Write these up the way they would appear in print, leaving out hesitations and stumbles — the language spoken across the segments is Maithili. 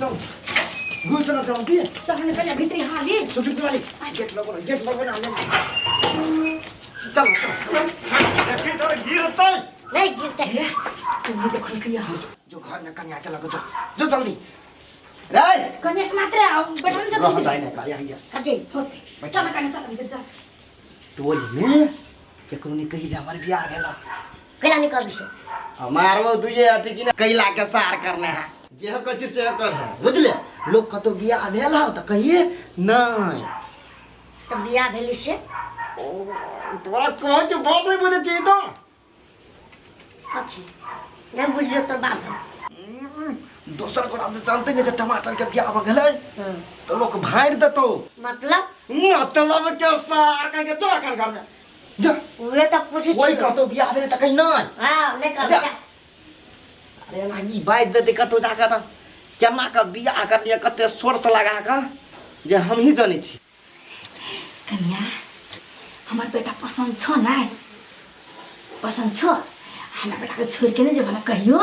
चल घुस ना जल्दी। चल न कन्या भीतरी हाली। सुखी वाली गेट लगो ना, गेट लगो ना। चल चल, देखी तो गिरतै। नहीं गिरते। तू नहीं देखल किया। जो घर में कन्या के लगो, जो जो जल्दी रे। कन्या के मात्रे आओ बैठल रह जल्दी। जाए ना कार्य आइया। कथी? होते, चल कन्या, चल भीतर चल। टोल में केकरो नहीं कही जे हमर बियाह भेल। कैला नहीं कहबी से? मारबो दुए अथी कि ना कैला के सार करने है, जे हो कछु से कर है, बुझले? लोग कतो बियाह भेल हो त कहिए नहीं। तो बियाह भेली से? ओ तोरा कहै छै बात नहीं बुझै छी तो। कथी नहीं बुझलियो तोर बाप? दोसर गोरा से जानते नहीं जे टमाटर के बियाह भ गेलै तो लोग भाड़ि देतौ। मतलब? मतलब के सार करके चल कर घर में जा। उहे तऽ पूछै कोई छियौ। कतौ बियाह भेलै त कही नहीं। हाँ, नहीं कहबै। जा। जा। अरे एना ई बाजि देतै कतौ जाकऽ तऽ केना कऽ बियाह करलियै, कते सोर्स लगा कऽ, जे हमही जनै छी। कन्या, हमर बेटा पसन्द छौ? नहि पसन्द छौ? हमरा बेटाके छोड़ि के नहि जेबह ने कहियो।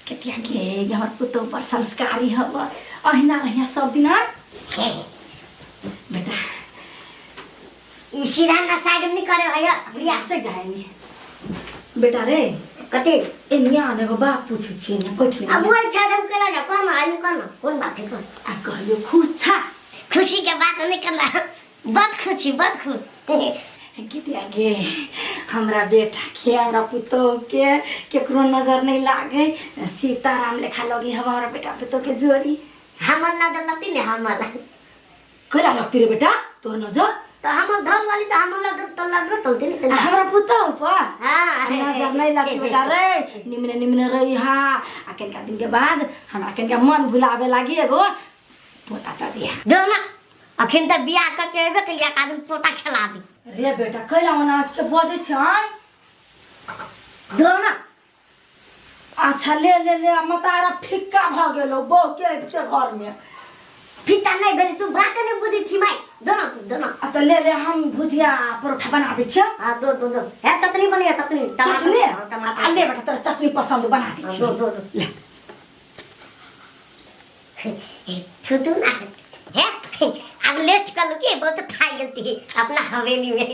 कतिया के हमर पुतोह बड़ संस्कारी हब, अहिना रहिया सब दिना बेटा। ई सीधा ना साइड में नहीं करे है प्रिया। से जाए बेटा रे। कथी? एनिया आने एगो बात पूछू छियै ने, बैठ ले। अब वो साइड हम केला जा कौन आयु कौन कौन बात है कौन? आ कहलियो खुश छा? खुशी के बात नहीं करना, बड़ खुशी, बड़ खुश। गीतिया गे, हमरा बेटा के, हमरा पुतोह के केकरो नजर नहीं लागे, सीताराम लेखा लगी हम हमरा बेटा पुतोह के जोड़ी। हमर नजर लगती ने हमर? कैला लगती रे बेटा तोर नजर? तो हमर धर वाली तो हमर लग तो लगबे तो नहीं। आ हमरा पुतोह पर हाँ। नजर नहीं लगती बेटा रे, निमने निमने रही। हा, आ कनिका दिन के बाद हमरा कनिका मन भुलावे लागी एगो पोता त दिया। जो ना अखन तऽ बियाह कऽ के अयबे केलियै, एक आदमी पोता खेला दी। रे बेटा, कैला ओना के बजै छै? जो ना। अच्छा ले ले ले, मतारा फिक्का भ गेलो बहु के अबिते घर में। फीता नहीं भेल, तू बात नहीं बुझै छी माय। दो ना, दो ना। आ त ले ले, हम भुजिया परोठा बना दै छियै। हाँ, दो दो दो है ततनी बनिया ततनी टमाटर। चटनी? हाँ, टमाटर। आ ले बेटा, तोरा चटनी पसंद, बना दै हाँ, छियै। दो दो दो। ले। छुतू ना है, अब लेस्ट कर लू कि बहुत थाई गलती अपना हवेली में।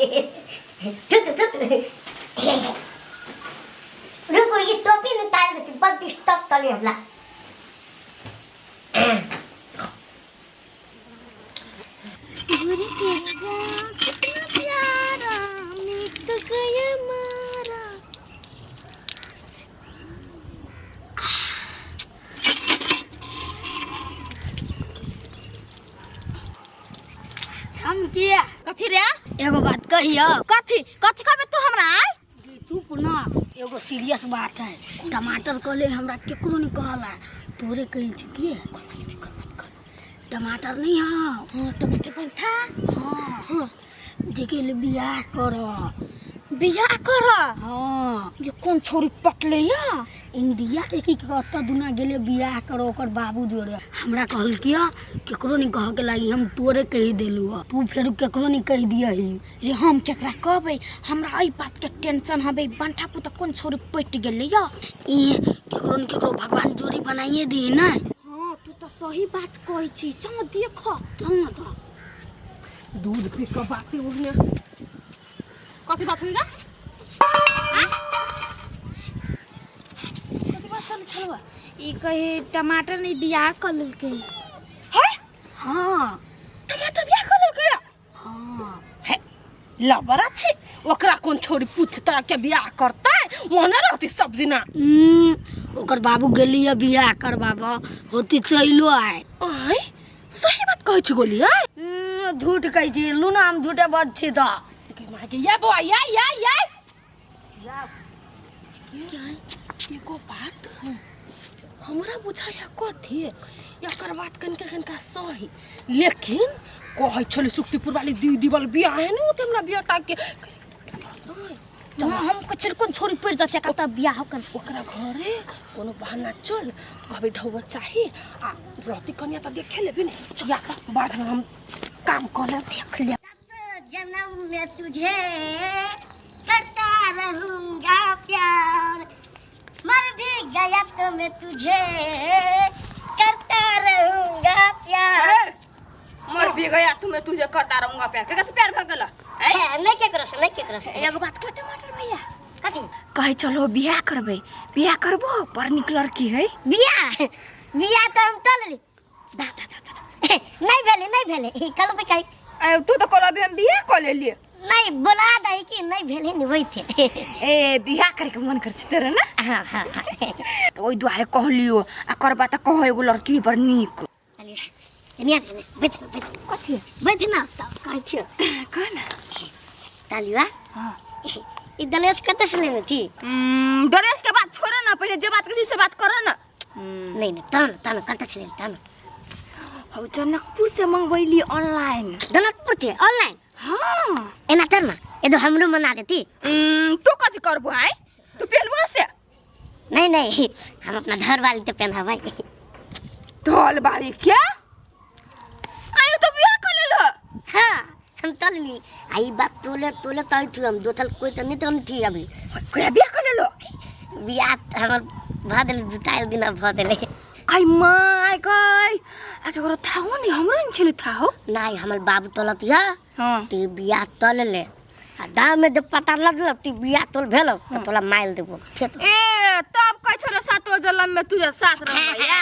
छुतू छुतू, रुको, ये टोपी निकाल देती, बहुत डिस्टर्ब कर हमरा। कितना प्यारा मिट गया मारा। हम किया? कथी रे? एगो बात कहियो। कथी कथी कहबे तू हमरा आय? चुप ना, एगो सीरियस बात है। टमाटर कहले हमरा केकरो नहीं कहला, तोरे कही छी। की टमाटर नहीं? हाँ हाँ, टमाटर पर था। हाँ हाँ, जेके ले बियाह कर। बियाह कर? हाँ। ये कौन छोरी पटले या? इंडिया के की कत दुना गेले बियाह करो ओकर बाबू जोड़े। हमरा कहलकिया केकरो नहीं कह के लागी, हम तोरे कही देलू ह, तू फेर केकरो नहीं कही दियही। रे, हम केकरा कहबै? हमरा एहि बात के टेंशन हबे, बंठा पुत कोन छोरी पटि गेलै या। ई केकरो न केकरो भगवान जोड़ी बनाइए दी ना। हाँ, तू तो सही बात कहै छी, चल देख। चल ना तो। दूध पी के बाते उड़ने कथी बात होइगा? कथी बात चल छलवा? ई कही टमाटर नहीं बियाह कर लेलकै। है? हाँ। टमाटर बियाह कर लेलकै? हाँ। हे लबरा छी, ओकरा कोन छोरी पूछता के बियाह करतै? ओने रहती सब दिना। ओकर बाबू गेली है बियाह करबाब होती, चलो आए। आय, सही बात कहै छी गोली आय? झूठ कहै छी लू ना, हम झूठे बज छी तऽ। माय के, या बौआ, या या या एगो बात हमरा बुझाइया, कथी एकर बात कनिका कनिका सही, लेकिन कहै छलै सुक्तिपुर वाली दीदी वाला बियाह है ने होते हमरा बेटा के। हाँ, हम कछल कोन छोरी पड़ जाते का तब बियाह कर। ओकरा घरे कोनो बहाना चल, कहबै ढौआ चाही आ रहती कनिया तऽ देखे लेबी ने। या बाद में हम काम कऽ लेब। देख ले। जन्म में तुझे करता रहूंगा प्यार, मर भी गया तो मैं तुझे करता में तुझे करता रहूंगा प्यार। केकरा से प्यार भ गेल? हे, नहीं केकरो से, नहीं केकरो से। एगो बात कह टमाटर भैया। कथी? कहे चलो बियाह करबै, बियाह करबो? बड़ नीक लड़की है। बियाह? बियाह तऽ हम कऽ लेली। दा दा दा दा दा। नहीं भेलै, नहीं भेलै। ई कहलबै कहीं। ए, तू तो कहल अभी हम बियाह कऽ लेलिए। नहीं बोला दही कि नहीं भेलै नि वही थे। ए बियाह करे के मन कर छै तेरा ना? हाँ हाँ हाँ। तऽ ओहि दुआरे कहलियो आ करबा तऽ कह एगो लड़की बड़ नीक। चलिए एनिया ने बैठ ना, बैठ। कथी? बैठ ना तब कहै छियो। कह ना। चलिए। हाँ। ई दलेस कतऽ से लेने थी? ड्रेस के बात छोड़ो ना, पहले जे बात के से बात करो ना। नहीं नहीं, तन तन कतऽ से लेने तन? हौ जनकपुर से मंगवैली ऑनलाइन। जनकपुर के ऑनलाइन? हाँ। एना तर ना ये तो हमरो मना देती। तू कथी करबो आय? तू पहनबो से? नहीं नहीं, हम अपना घर वाली तो पहनाबै। ढोल बाली क्या? आयो तो बियाह कर लेलो। हाँ हम तल ली। आई बाप तोले तोले तल थी हम दोथल कोई तो नहीं तो हम थी अभी। कोई बियाह कर लेलो? बियाह हमर भ देले 2-4 दिन भ देले। आई my गई आ केकरो थाहो नहीं, हमरो नहीं छले थाहो। नहीं हमर बाबू तोलत या। हाँ। ती बियाह तल ले आ दाम में जब पता लगल ती बियाह तोल भेल त तोला माइल देबो। ठीक। ए तब कहै छले सातो जलम में तुझे साथ रहबै या।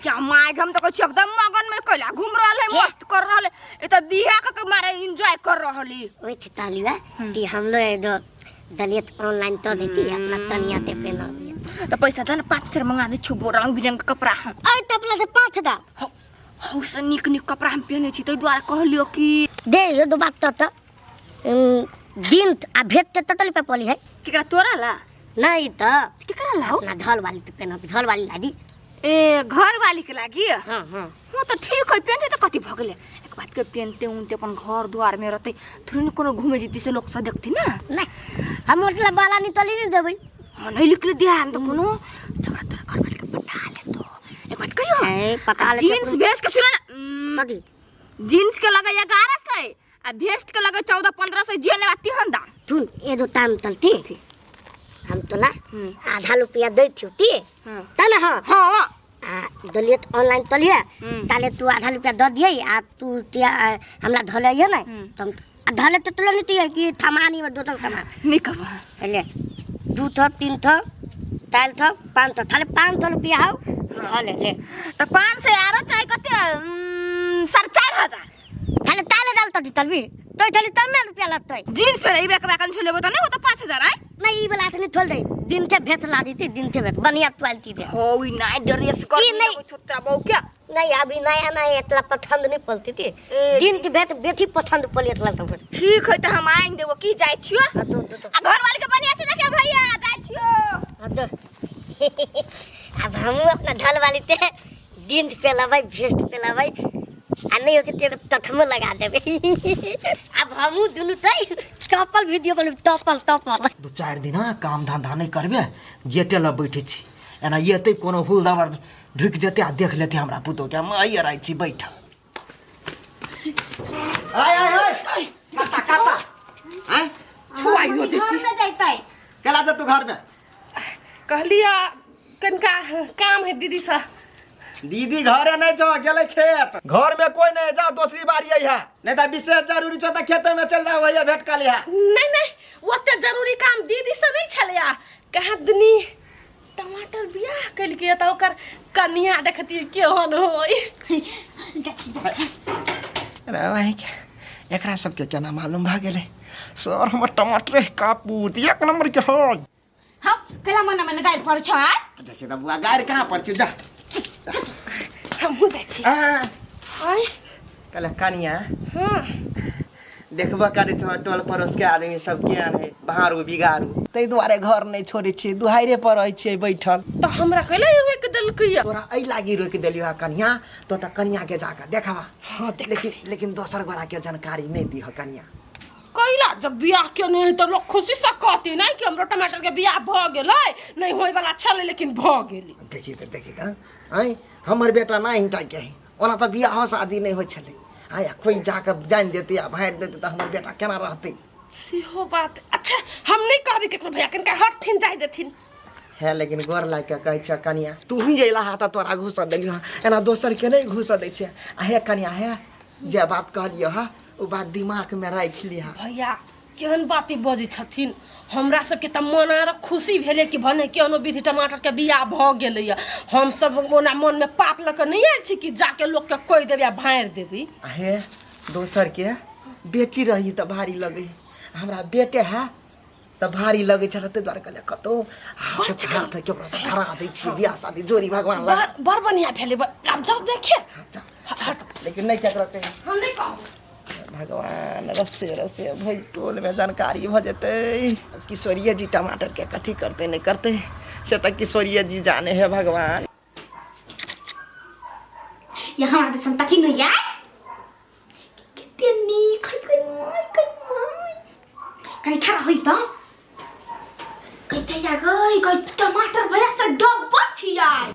क्या my हम तो कहै छी एकदम मगन में कैला घूम रहल है, मस्त कर रहल है। ए त बियाह क के मारे एंजॉय कर रहल है। ओइ थी तालिवा ती हमलो ए दो दलियत ऑनलाइन तो देती अपना तनिया ते पेना। त पैसा त न 500 मंगा दे छु रंग बिरंग के कपड़ा हम। ऐ त अपना से 5 दा। हौ से नीक नीक कपड़ा हम पहने छी तै दुआरे कहलियो कि दे यो दो बात त दिन आ भेट के ततल पे पली है। केकरा तोरा ला? नहीं त केकरा ला हो? अपना धल वाली त पेना, धल वाली लादी। ए घर वाली के लागी? हां हां। हां त ठीक है, पहनते त कथी भ गेलै। एक बात के पहनते उनते अपन घर द्वार में रहते थोड़ी न कोनो घूमे जैती से लोग सब देखती ना। नहीं हम मतलब बाला नहीं तली नहीं देबै। हां नहीं लिख ले ध्यान त कोनो झगड़ा तोरा घर वाली के पटा ले तो। एक बात कहियो? ए पता ले जींस भेस के सुन ना। कथी? जींस के लगे 1100 आ भेस्ट के लगे 1400-1500 जे लेबा तिहन दाम। सुन ए दो ताम तलती हम तोला आधा रुपया दै थियो ती त न। हां हां आ दलियत ऑनलाइन तलिए ताले तू आधा रुपया द दिए आ तू तिया हमरा धले ये ना त हम धले त तोला नहीं तिए कि थमानी में दोतल थमा नहीं कबा। ले 2 थ 3 थ 4 थ 5 थ थाले 500 रुपया हौ धले ले त 500 आरो चाहे कते 4,500 थाले ताले डाल त तलबी तो थाले तमे रुपया लगतै। जींस पे ई बेकरा कन छोलेबो त नहीं हो त 5000 आय। नहीं ई वाला नहीं थोल दे दिन से भेच ला देती, दिन से भेच बढ़िया क्वालिटी दे। हो ई नाइ ड्रेस कर ई नहीं छोटा बहु क्या नहीं अभी नया नया इतना पसंद नहीं पड़ती थी, दिन के भेच बेथी पसंद पड़ी इतना तो। ठीक है त हम आइन देबो की जाय छियो। हां दो दो आ घर वाले के बढ़िया से देखे भैया जाय छियो। हां दो अब हम अपना ढल वाली ते दिन पे लबै भेस्ट पे लबै आ नहीं होते ते तथमो लगा देबै। अब हमू दुनू तै टॉपल वीडियो बनब टॉपल टॉपल। 2-4 दिन काम धंधा नहीं करबे गेटे लग बैठे छी एना एतै कोनो फूल दबर ढुकि जेतै आ देख लेतै हमरा पुतोह के हम आइए रहै छी बैठल। आय आय आय काता काता आय छुआइयो जेती घर में जैतै। केला जा तू घर में? कहलिया कनका काम है दीदी सा। दीदी घरे नहीं छो गेलै खेत, घर में कोई नहीं जा दोसरी बारी आई है नहीं त विशेष जरूरी छो त खेते में चल जा वही भेट कर लिहा। नहीं नहीं ओते जरूरी काम दीदी से नहीं छलया। कहाँ दनी टमाटर बियाह कइलके त ओकर कनिया देखती केहन होई। अरे भाई के एकरा सबके केना मालूम भ गेलै सर हमर टमाटर का पूत एक नंबर के हो। हम कला मना मना गाइल पर छ। देखे त बुआ गाइल कहां पर छ जा हमहु जाइ छी। आय कल कनिया। हां देखबा करे छ टोल पड़ोस के आदमी सब केहन है भारू बिगारू तै दुआरे घर नहीं छोड़े छी दुहारे पर रहै छियै बैठल। त हमरा कइले रोक देलकै? तोरा एहि लागी रोक देलियो हा कनिया तो त कनिया के जाके देखबा। हां देख लेकिन लेकिन दोसर गोरा के जानकारी नहीं दीह कनिया। कैला जब बियाह के नहीं त लोग खुशी से कहती नहीं कि हमरो टमाटर के बियाह भ गेलै नहीं होय वाला छलै लेकिन भ गेलै। देखी त देखी त आय हमर बेटा ना हिंटा के है ओना त बियाह शादी नहीं होय छलै आय कोई जाके जान जेतै आ भाड़ि देतै त हमर बेटा केना रहतै सेहो बात। अच्छा हम नहीं कहबै केकरो भैया कनका हटथिन जाय देथिन है लेकिन गोर लागि के कहै छ कनिया तू ही जैला हा त तोरा घुस देलियो एना दोसर के नहीं घुस दै छै। आ हे कनिया हे जे बात कहलियो हा ओ बात दिमाग में राखि लिहा। भैया केहन बात बजै छथिन, हमरा सबके तऽ मन आर खुशी भेलै कि भने केहनो विधि टमाटरके बियाह भऽ गेलैए। हमसब ओना मनमे पाप लऽ कऽ नहि आयल छी कि जाके लोकके कहि देबै आ भाँड़ि देबै। हे दोसर के बेटी रही तऽ भारी लगै, हमरा बेटे है तऽ भारी लगै छल, ताहि दुआरे कहलियै कतहु हाथ हाथ केकरो से धरा दै छियै बियाह शादी जोड़ी भगवान लग। बड़ बड़ बढ़िआँ भेलै। आब जाउ देखिए। हट, लेकिन नहि केकरो कही। हम नहि कहब। भगवान रसे रसे भरि टोल में जानकारी भऽ जेतै। किशोरिये जी टमाटर के कथी करतै नहि करतै से तऽ किशोरिये जी जाने है भगवान। ये हमरा दिसन तकी नहि यार, कते नीक है गई माय, गई माय। कनि ठाढ़ होइ तऽ कहते या गई गई टमाटर भैया से डब्बल छियै।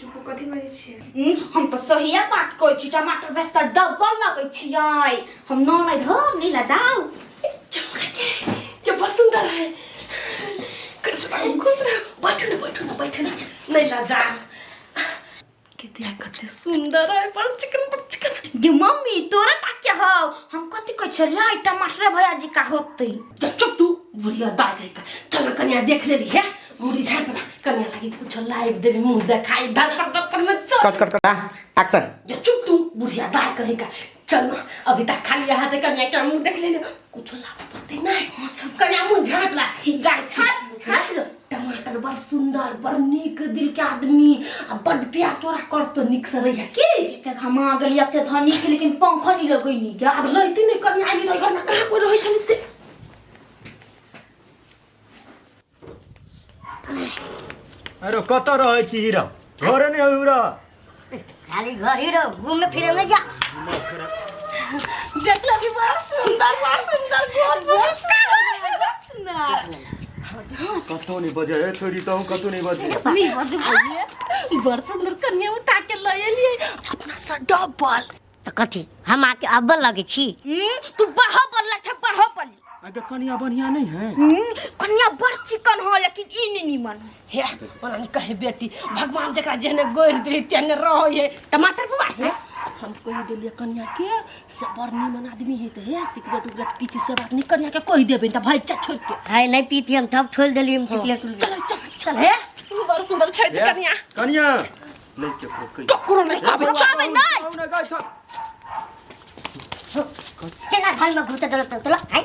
चुप, कथी बजै छियै? हम तऽ सहिए बात कहै छी, टमाटर भैया से डब्बल लगै छियै। हम न नहि धर नहि लजाउ। ये बड़ सुंदर है। खुश रहो खुश रहो, बैठू ना बैठू ना बैठू ना, नहीं लजा। कते कते सुंदर है, बड़ चिकन बड़ चिकन। गे मम्मी तोरा ताके हौ, हम कथी कहै छलियै टमाटर भैया जी का होतै। जा चुप तू बुढ़िया दाइ कहि का। चल ना कनिया देख लेली है, मुड़ी झाँप ना कनिया लागी कुछ लाइव देवी मुंह देखाई धर धर में चल। कट कट कट एक्शन। जा चुप तू बुढ़िया दाइ कहि का। चल ना अभी तक खाली यहाँ ते कनिया के मुंह देख लेली, कुछ लाभ पड़ते नहीं। कनिया मुंह झाँप ला जाय छी। झाँप लो। टमाटर बड़ सुंदर बड़ नीक दिल के आदमी आ बड़ प्यार तोरा करतो, नीक से रहिया की। एते घमा गेली एते धनी के, लेकिन पंखो नहीं लगैनी गे। आब रहिती नहीं कनिया आबि तऽ घर में कहाँ कोई रहै छलै से। अरे कतऽ रहै छी हीरा? घरे नहि हो हीरा। खाली घर ही रहो, घूमे फिरे नहीं जा। देख लगी बड़ा सुंदर बड़ा सुंदर घर, बड़ा सुंदर। कतौ नहि बजे रे छोरी, तहु कतौ नहि बजे। नहीं बजे भैया, बड़ सुंदर कन्या उठा के लऽ एलियै अपना से डबल। तऽ कथी हम आके अब्बल लगै छी? तू बाहो पड़ला छ बाहो पड़ली। अगे कनिया बढ़िया नहीं है। कनिया बड़ चिकन हो, लेकिन ई नहीं निमन हो। हे ओना नहीं कहे बेटी, भगवान जकरा जेहने गोरि दे तेहने रहै है। टमाटर बुआ हे हम कहि देलियै कनिया के से बड़ निमन आदमी है, तऽ हे सिगरेट उगरेट पी छी से बात नहीं कनिया के कहि देबै तऽ भागि जा छोड़ि के। है नहीं पीती हम तब छोड़ देलियै हम सिगरेट। चल चल चल हे बड़ सुंदर छै कनिया। कनिया नहीं केकरो कहि ककरो नहीं कहबै, चलबै नहीं। कहू ने गाय छ। चला घर में घुसे दलो तो चला आई।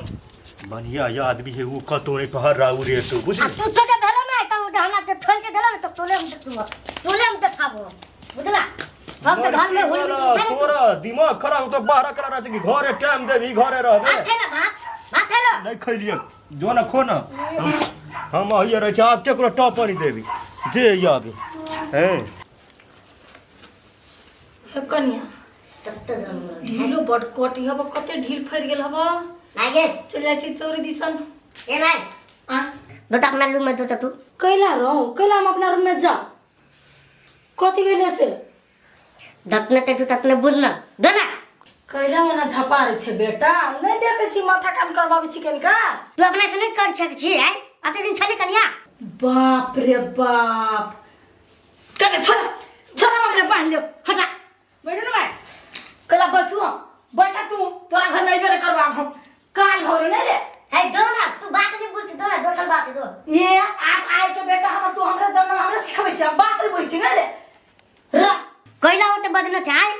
बढ़िया ये आदमी है वो कतो नहीं पहर रहा रे तू बुझली। आ तू तो भेलो ना त हमरा के छोड़ के देलो ना तो तोले हम देखबो, तोले हम देखाबो बुझला। हम तो घर में हुल तोरा दिमाग खराब तो बाहर करा रहा छै कि घरे टाइम देबी घरे रहबे। भात खेला भात भात खेला नहीं खैलिए जो ना खो ना हम अहिए रहै छी, आब केकरो टॉप नहीं देबी जे आबे हैं। हे कनिया तब तो ढीलो बड़ कटी हब, कते ढील फैर गेल हब। माय गे चल जाइ छी चौरी दिसन। ए माय आ दो अपना रूम में दो तू। कैला रहो कैला हम अपना रूम में जा, कथी भेले से? दतने ते तू ततने बुझना दो ना। कैला ओना झपा रे छे बेटा, नहीं देखे छी माथा काम करबाबै छी कनिका। तू अपना से नहीं कर सक छी है, अते दिन छले कनिया। बाप रे बाप, कने छोड़ा छोड़ा हमरा बांध ले हटा। बैठू ना माय। कैला बैठू बैठा तू, तोरा घर नहीं बेरे करबाब हम काल भर नहीं रे। है दो ना तू बात नहीं बोल दो ना दोसर बात दो। ये आप आए के बेटा हमर तू हमरा जन्म हमरा सिखबै छै बात रे बोल छी नहीं रे। रा कैला होते बदना चाहे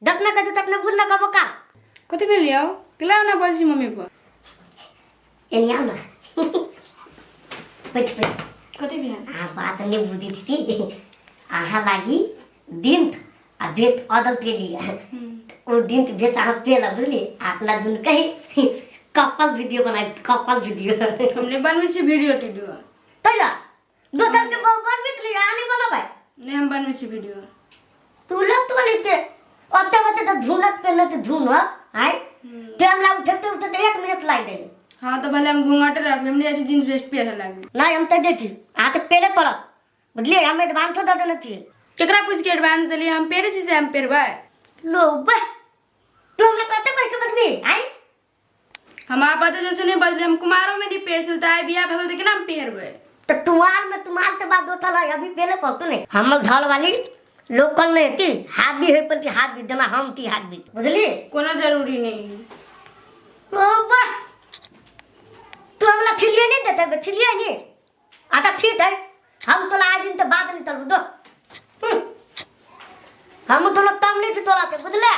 दतना कजू ततने बुझना कबो का। कथी भेल यौ? केला ओना बजै छी मम्मी पर? एनी आओ ना बैठ बैठ। कथी भेल? आ बात नहीं बुझी थी अहाँ लागी दिन आ बेस्ट अदल पे लिया ओ दिन त बेस्ट अहाँ पेला बुझली। अपना दुन कही कपल वीडियो बनाई, कपल वीडियो। हम नहीं बनबै छी वीडियो टीडियो। तैला दोसर के बहु बनबैत लिया अहाँ नहीं बनबै? नहीं हम बनबै छी वीडियो। तू लग तो लेते ओते ओते त धुनत पे न त धुन आय टाइम लाग उठते उठते 1 मिनट लाग दे। हाँ तो भले हम घूंघट रखबै, हम नहीं ऐसे जींस वेस्ट पहिरे लागबै। नहीं हम त देखी अहाँ त पेरे पड़त बुझलियै, हम एडवांसो दऽ देने छियै। केकरा पूछ के एडवांस देलियै? हम पेरे छी से हम पेरबै। लो बे तू हमरा कते कहि के बजबी आय? हम आप पता जोर से नहीं बजले, हम कुमारों में नहीं पेर सकते, आइ बियाह भगल त केना हम पेरबै? तो तुमार में तुमार के बाद दोथल है अभी पेले पड़तो नहीं। हमर घर वाली लोकल नहीं हेती हाबी होय पड़ती हाबी जेना हम ती हाबी बुझली। कोनो जरूरी नहीं है। ओ वाह, तू हमरा ठिलिए नहीं देते बे, ठिलिए नहीं। अच्छा ठीक है, हम तोला आज दिन तो बात नहीं तलबू दो। हम तोला कम नहीं थी तोला से, बुझले?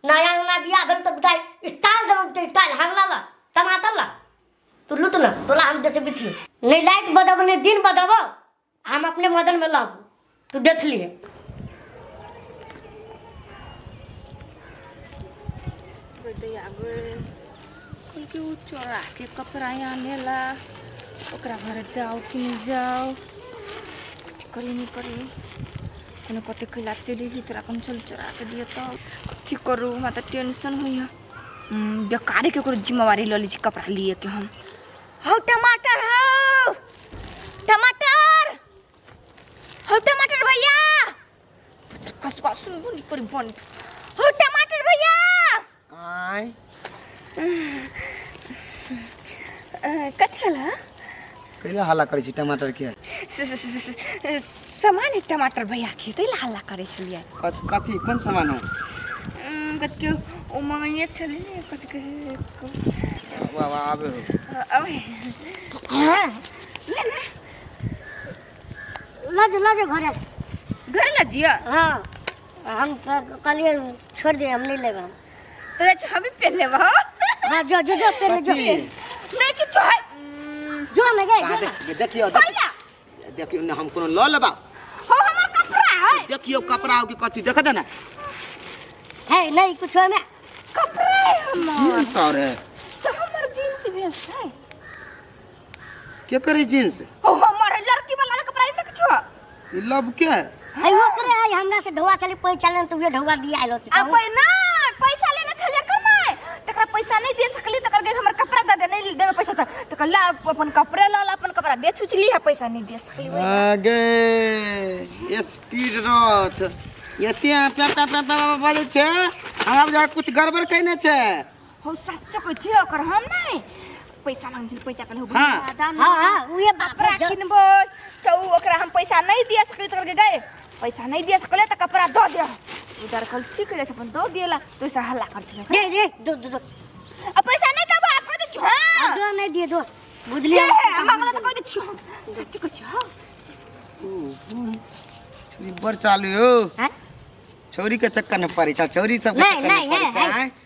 नया नया बियाह भेल तो बताई स्टाइल देबो तो स्टाइल हमला ला टमाटर ला तू लूट ना तोला हम देते बिठी नहीं लाइट बदब नहीं दिन बदब हम अपने मदन में लब तू देख लिए। कल के उ चोरा के कपड़ा आनेला ओकरा घर जाओ कि नहीं जाओ करी नहीं करी कोनो कते कैला चली ही तोरा कम चल चोरा के दिए तो कथी करू हमरा त टेंशन होइया। बेकारे के ओकरो जिम्मेवारी ल ली छी कपड़ा लिए के हम। हौ टमाटर, हौ टमाटर, हौ टमाटर भैया कसुआ सुनबो नहीं करी बन। हौ टमाटर भैया। आय कथी हला? कैला हल्ला करै छी टमाटर के? सामान है टमाटर भैया के तै हल्ला करै छलियै। कथी कोन सामान हो? कथी ओ मंगैये छलै ने कथी के वाह वाह आबे हो आबे हां ले ना लज लज घरे घरे ल जिया। हां हम कहलिए छोड़ दे हम नहीं लेब हम तो अच्छा हम भी पहन लेब। हां जो जो जो पहन जो नहीं किछु है जो न गए जो ना। देखियो देखियो न हम कोनो ल लेबा। हो हमर कपड़ा है देखियो कपड़ा हो कि कथी देख दे ना है नहीं कुछ में कपड़ा है हमर जींस और है तो हमर जींस भेस्ट है के करे जींस? ओ हमर लड़की वाला कपड़ा है किछु ई लब के है वो करे है हमरा से ढौआ चली पैसा लेने तो वे ढौआ दिया आइलो आ ना पैसा लेने छलिए कर नै तकरा पैसा नहीं दे सकली तकर गे हमर कपड़ा दे दे नहीं देबे पैसा त ला अपन कपड़ा ल ला अपन कपड़ा बेच उच ली है पैसा नहीं दे सकली। आगे स्पीड रथ एते पे पे पे पे बजै छै हमरा बुझा कुछ गड़बड़ कइने छै। हो सच्चो कहै छी ओकर हम नहीं पैसा मांग छल पैसा कहल हो हां हां हां उहे कपड़ा किनबै त उ ओकरा हम पैसा नहीं दे सकली तकर गे गए पैसा नहीं दे सकले त कपड़ा the they उधर कल ठीक हो जाय अपन the देला तो ऐसा हल्ला कर छले दे दे दो दो दो आ पैसा नहीं देबो आप कह दे छी हां दो नहीं दिए दो बुझलिए मांगलो त कह दे छी सच्ची कहै छी। हां छोरी बड़ चालू हो हां छौरी के चक्कर में पड़ै छ छौरी सब के चक्कर में पड़ै छ।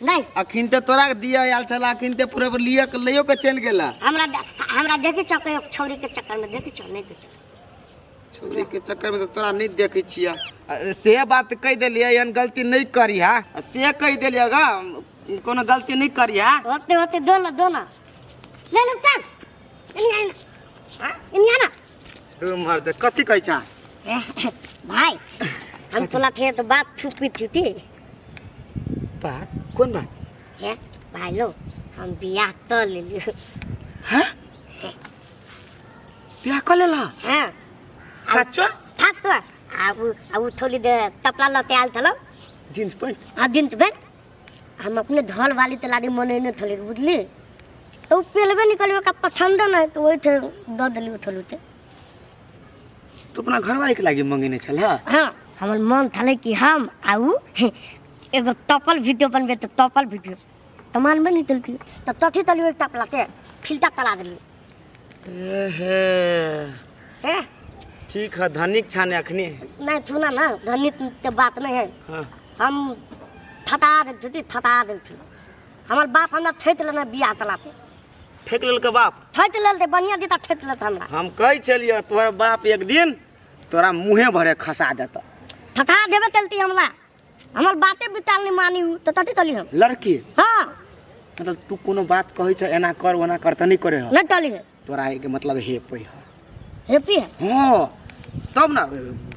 नहीं अखिन ते तोरा दिया आयल छला अखिन ते पूरा लिया के लइयो के चलि गेला। हमरा हमरा देखै छ कहियो छौरी के चक्कर में देखै छ नहीं देखै छौरी के चक्कर में तो तोरा नहीं देखै छियै से बात कहि देलियै एहन गलती नहीं करी हा से कहि देलियै गा कोनो गलती नहीं करी हा। होते होते दो ना दो ना ले ले चल इनी आ ना इनी आ ना दू मर दे कथी कहै छ भाई हम तोला थे तो बात छुपी थी थी बात कौन बात है भाई लो हम बियाह तो ले लियो। हां बियाह कर लेला? हां सच्चो था तो अब थोड़ी दे तपला लते आल थलो जींस पैंट। हां जींस पैंट हम अपने धोल वाली तला दी मने ने थली बुझली तो पेलबे निकलबे का पसंद न तो ओइ थे the देली थलु ते। तू अपना घरवाली के लागी मंगेने छल? हां हमर मन थले कि हम आउ एगो तपल वीडियो बनबे तो तपल वीडियो त मानबे नहीं तलती तब तथी तली एक तपला के फिल्टा तला देली। ए हे ए ठीक है धनिक छाने अखनी नहीं सुना ना धनिक के बात नहीं है। हां हम थता देल थी थता देल थी हमर बाप हमरा ठेक लेना बियाह तला पे ठेक लेल के बाप ठेक लेल दे बढ़िया दीता ठेक लेत हमरा। हम कहै छलियै तोहर बाप एक दिन तोरा मुहे भरे खसा देता थता देबे तलती हमरा हमर बाते बिताल नहीं मानी हूं तो तती तली हम लड़की। हां मतलब तू कोनो बात कहै छ एना कर ओना कर त नहीं करे हो नहीं तली है तोरा के मतलब हे पै है हेपी है। हां तब ना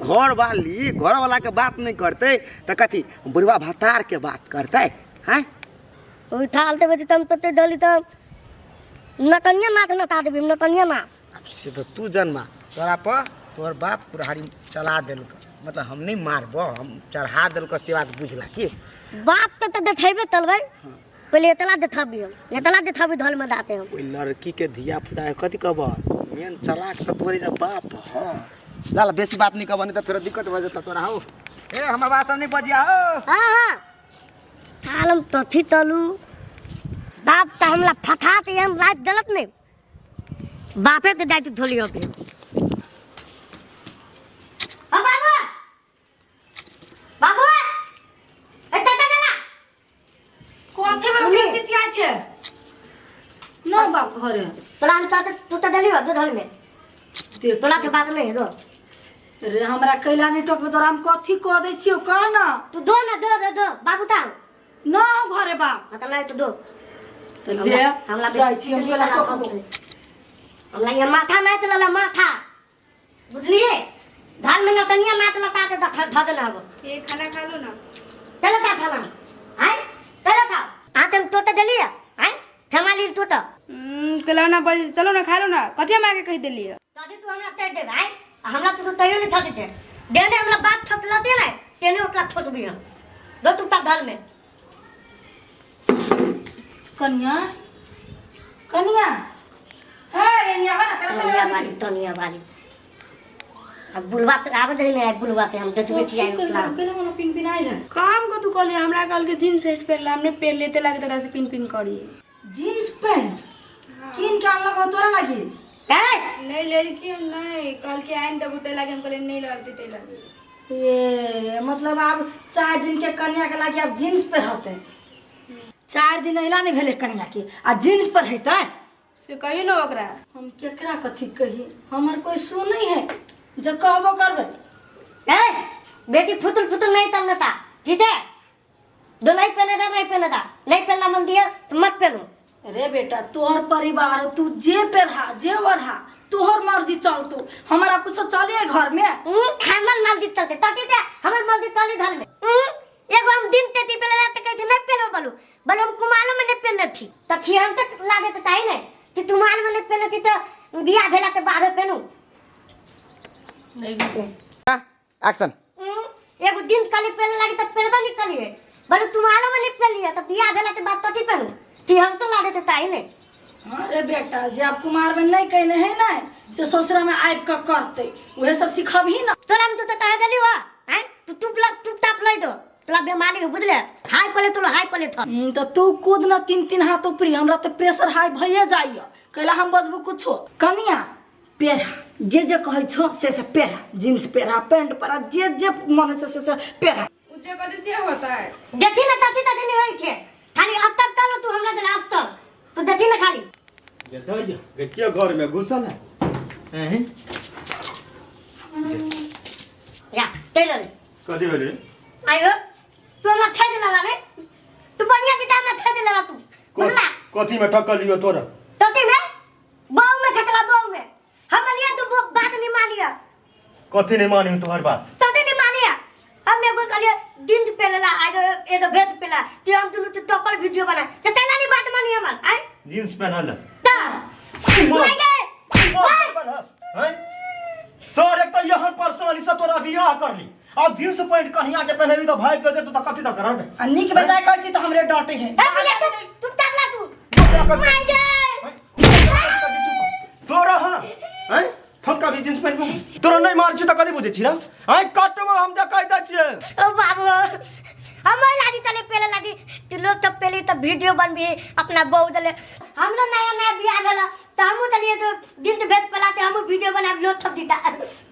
घर वाली घर वाला के बात नहीं करते त कथी बुढ़वा भतार के बात करते हैं ओइ थाल देबे त हम तते डली त नकनिया नाक नता देबे नकनिया ना से तो तू जन्मा तोरा पर तोहर बाप कुल्हाड़ी चला देलक मतलब हम नहीं मारबो हम चढ़ा देलक से बात बुझला की बाप तो देखेबे तलबै पहले एतला देखाबी हम एतला देखाबी धल में दाते हम ओइ लड़की के धिया पुता के कथी कहब मेन चलाक त तोरे जे बाप ह। ला ला बेसी बात नहीं कहबो, नहीं तो फेरो दिक्कत भऽ जेतौ तोरा। हो ए हमर बात सब नहीं बजिया हो। हाँ हाँ थालम तथी तलू बाप त हमरा फथा ते हम रात गलत नहीं बापे के दायित्व धोली हो फिर। ओ बाबू बाबू ए तता चला कथी में सुनी। चिचिया छै ना बाप घरे तोरा हम तो तू तो देली हो दूध में देख तोरा के बात नहीं है दो रे हमरा कैला नहीं टोकबे तोरा हम कथी कह दै छियौ कह ना तू दो ना दो दो दो बाबू ता ना हो घरे बाप हाँ तो नहीं तो दो तऽ ले हमरा जाइ छी हम कैला टोकबो हमरा ये माथा नहीं चलला माथा बुझलिए धान में नटनिया नाच लता के धऽ देना हबो ए खाना खा लो ना। चलो खा खाना आय चलो खा आ तुम तो तो देलिए आय क्षमा ली तू तो कहलहुँ ना बज चलो ना खा लो ना कथी हम आके कहि देलियै तभी तू हमरा कह देब आय हमरा तू तैयो नहीं थक दे देने हमरा बात थक लते ना तेने ओकरा थोतबी हम दो तू तक घर में कनिया कनिया हे एनिया बा ना कैला तनिया वाली तनिया वाली अब बुलवा तो आबे दे नहीं बुलवा ते हम देखबे छी आई ओकरा कैला मनो पिन पिन आइल है काम को तू कहली हमरा कहल के जींस पैंट पहनला हमने पहन लेते लागे तोरा से पिन पिन करी जींस पैंट किन के आनलक हो तोरा लागी ए नहीं लड़की नहीं कहल के आइन तब उते लागे हम कहले नहीं लगते ते लागे ये मतलब आब 4 दिन के कन्या के लागी आब जींस पहिरतै 4 दिन अहिला नहीं भेलै कन्या के आ जींस पहिरतै से कहियो ना ओकरा हम केकरा कथी कही हमर कोई सुनै है जे कहबो करबै ए बेटी फुतुल फुतुल नहीं तलना ठीक है दो नहीं पहने था नहीं पहने था नहीं पहनना मन दिया तो मत पहनो रे बेटा तोहर परिवार तू जे पेरहा जे ओढ़ा तोहर मर्जी चलतू हमारा कुछ चले घर में हमर मर्जी चलते तती ते हमर मर्जी चली घर में एगो हम दिन तेती पहले रात कहते नहीं पहनो बोलू बोलू हम कुमालो में नहीं पहने थी तथी हम तो लागे तो ताई नहीं कि तुमार में नहीं पहने थी तो बियाह भेला के बाद पहनू एक्शन एगो दिन कली पहले लागे तो पहनबा नहीं कलिए बोलू तुमालो में नहीं पहनलिए तो बियाह भेला के बाद कथी पहनू कि हम तो लागे तो ताई नहीं अरे बेटा जे आप कुमार में नहीं कहने है ना से ससुरा में आबि के करते उहे सब सिखबही ना तोरा में तू तो कह देली हो हैं तू टुप लग टुप टाप लई दो तोरा बीमारी हो बुझले हाय पले तोरा हाय पले था तो तू कूद ना 3 3 हाथ ऊपरी हमरा तो प्रेशर हाई भइए जाइए कैला हम बजबू कुछो कनिया पेरा जे जे कहै छो से से पेरा जींस पेरा पैंट पेरा जे जे मन होइ छो से से पेरा उ जे कहते से होता है देखी ना तती तती नहीं होई छे खाली अब तक कहो तू हमरा देला अब तक तू देखी ना खाली देखिए के घर में घुसल है हैं जा टेलर कथी भेलै रे आयो तू हमरा ठेक देला रे तू बढ़िया के दाम में ठेक देला तू बुझला कथी में ठकल लियो तोरा तती में बहु में ठकला बहु में हम लिया तू बात नहीं मानिया कथी नहीं मानी तोहर बात तती नहीं मानिया हम एगो कहलिए दिन पेलेला आज एगो भेज पेला तू हम दुनू तो टॉपर वीडियो बना त तेला नहीं बात मानी हमर आय जींस पहनल ता माय गए हैं सर एक तो यहन परेशानी से तोरा बियाह कर ली आ जींस पैंट कन्हिया के पहनेबी तो भाग के जेतौ त कथी त करब आ नीक बेजाय कहै छी तऽ हमरे डांटे है ए भैया तू तू ताबला तू माय गए तोरा हां हैं हम कभी जींस पैंट पहन तोरा नहीं मार छी त कथी बुझै छी रे हैं कटबो हम त कहि दै छियै ओ बाबू हम लादी तले पेले लादी तू लोग तब पेली तब वीडियो बनबी अपना बहू दले हम लोग नया नया बियाह भेला त हमहू दलिए तो दिन तो भेज पेलाते हमहू वीडियो बना लोग थप दीता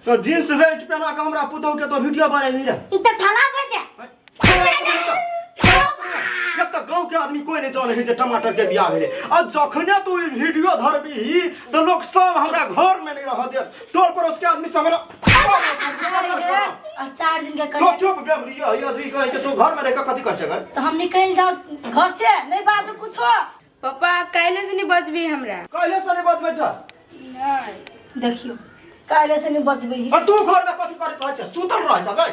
तो जींस पैंट पहना के हमरा पुतहु के तो वीडियो बनेबी रे ई त थला भेजे एक तऽ गाँव के आदमी कोई नहीं जाने है जे टमाटर के बियाह भेलै आ जखने तू ई वीडियो धरबी तऽ लोक सब हमरा घर में नहीं रह देत टोल पड़ोस के आदमी सब हमरा आ 4 दिन के तो कनिया चुप बेमरी ये आदमी कहे के तू घर में रह के कथी कर छे तऽ हम निकलि जाओ घर से नहीं बाजू कुछो पापा काल्हि से नहीं बजबी हमरा काल्हे से नहीं बजबै छ नहीं देखियो काल्हि से नहीं बजबै आ तू घर में कथी करैत रहै छ सुतल रहै छ गै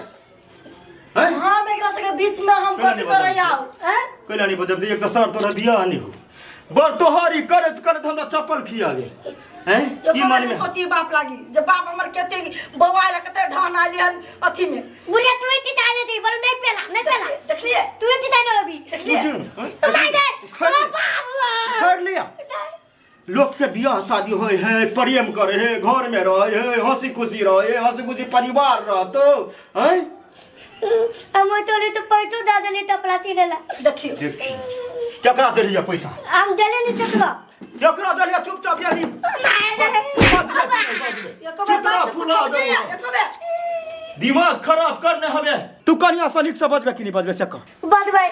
हैं हम एकरा सबके बीच में हम कैला कथी नहीं करै बजबै आउ हैं कैला नहीं बजब एक तऽ सर तोरा बियाह नहीं हो बड़ तोहरी करैत करैत हमरा चप्पल खिया गेल हैं की एको मानी बेर सोची बाप लागी जे बाप हमर कते बौआ ला कते ढान आली हन अथी में बुढ़िया तू ही चिताले थी बोलो नहीं पेला नहीं पेला देखलिए तू ही चिताले अभी देखलिए तो माय गए खैर ओ बाबू खैर लिया लोक के बियाह बियाह शादी होय है, प्रेम करे है, घर में रहे है, हंसी खुशी रहे है, हंसी खुशी परिवार रहतो हैं। हम तोरे तो पैसो दे देली कपड़ा किने ला। देखियो देखी केकरा देलियै पैसा? हम देले नहीं तकरो। केकरा देलियै? चुपचाप यानी चित्रा फुला दे, दिमाग खराब करने हवे। तू कनिया से नीक से बजबे कि नहीं बजबे से कह। बजबै,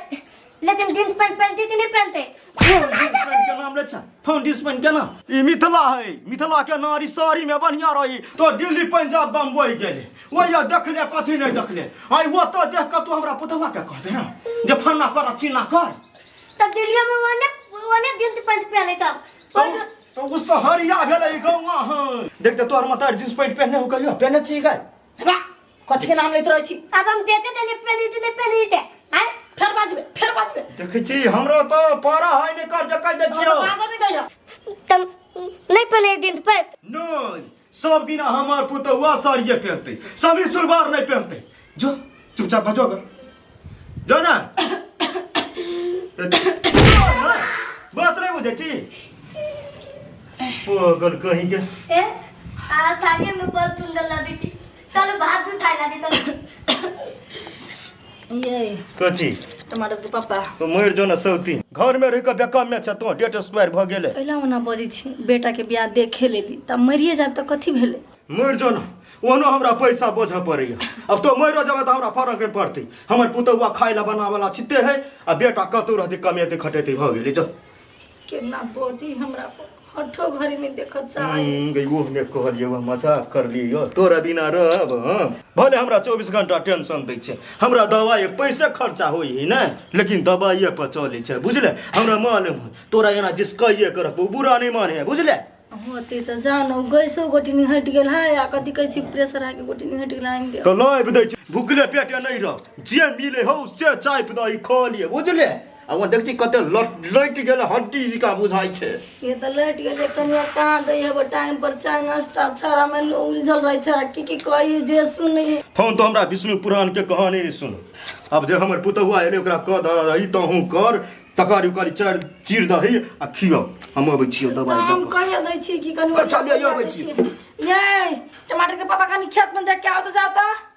लेकिन जींस पैंट पहनती कि नहीं पहनते? के नाम ले छ फाउंडेशन के नाम। ई मिथिला है, मिथिला के नारी साड़ी में बढ़िया रही तो दिल्ली पंजाब बम्बई गेले, ओया देखले कथी नहीं देखले। आई वो तो देख के तू हमरा पुतवा के कहबे ना जे फन्ना कर चिन्ना कर। तब दिल्ली में ओने ओने जींस पैंट पहने तब तो उ सहरिया भेलै गौवा है। देख त तोहर मतार जींस पैंट पहने हो कहियो पहने छी गाय? कथी के नाम लेत रहै छी? अब हम देते देले पहनी ते नहीं पहनी ते हैं। फेर बाजबे, फेर बाजबे। देखै छी हमरो तो पारा है ने कर जे कह दै छियो। बाजऽ नहीं दैया। तब नहीं पहने जींस पैंट। नहीं, सब दिन हमार पुतहुआ साड़िए पहनते, सभी सलवार नहीं पहनते। जो चुपचाप बजो गर जो ना बात नहीं बुझे छी पागल कहीं के। ए आ थाली में बड़ सुंदर लगी थी, चल भात उठा ला दी तल। ये कथी? टमाटर के पापा तो मर जो ना सौती घर में रह के बेकम में छ तो डेट स्क्वायर भ गेले। पहला ओना बजै छी बेटा के बियाह देखे लेली त मरिए जाब त कथी भेले? मर जो ना, ओनो हमरा पैसा बोझ पड़ैया। अब तो मरो जब त हमरा फरक नहीं पड़तै। हमर पुतहुआ खाइ ला बनावला छिते है आ बेटा कतौ रहतै कमेतै खटेतै भ गेलै। जो केना बजी हमरा पर हठो घरी नहीं देखत चाहे। गई वो हमें कहलिए वो मजाक कर लियो तोरा बिना रहब। हाँ भले हमरा 24 घंटा टेंशन दै छै, हमरा दवाई पैसे खर्चा होई है ना, लेकिन दवाइए पर चलै छै बुझले। हमरा मालूम है तोरा एना जिस कहिए के रखबो बुरा नहीं माने है बुझले। होते त जानो गैसो गोटी नहीं हट गेल है आ कथी कहै छी प्रेशर आके गोटी नहीं हट गेल आनि दे। तो लाइब दै छै, भुखले पेटे नहीं रह, जे मिले हो से चाय पी खा लिए बुझले। आ वो देख छी कते लटि गेल हड्डी जका बुझाइ छै। ये त लटि गेलै कनिया कहाँ दै है टाइम पर चाय नाश्ता छाड़ा में उलझल रहै छै की की कही जे सुनै। फोन तो हमरा विष्णु पुराण के कहानी नहीं सुन। अब जे हमर पुतहुआ एलै ओकरा कह दही तहूँ कर तकारी उकारी चारि चीर दही आ खियो। हम अबै छियौ दवाई हम लऽ कऽ। कहिया दै छी कि कनि अच्छा, ले अबै छी। ये टमाटर के पापा कनि खेत में देख के आओ त जाओ त।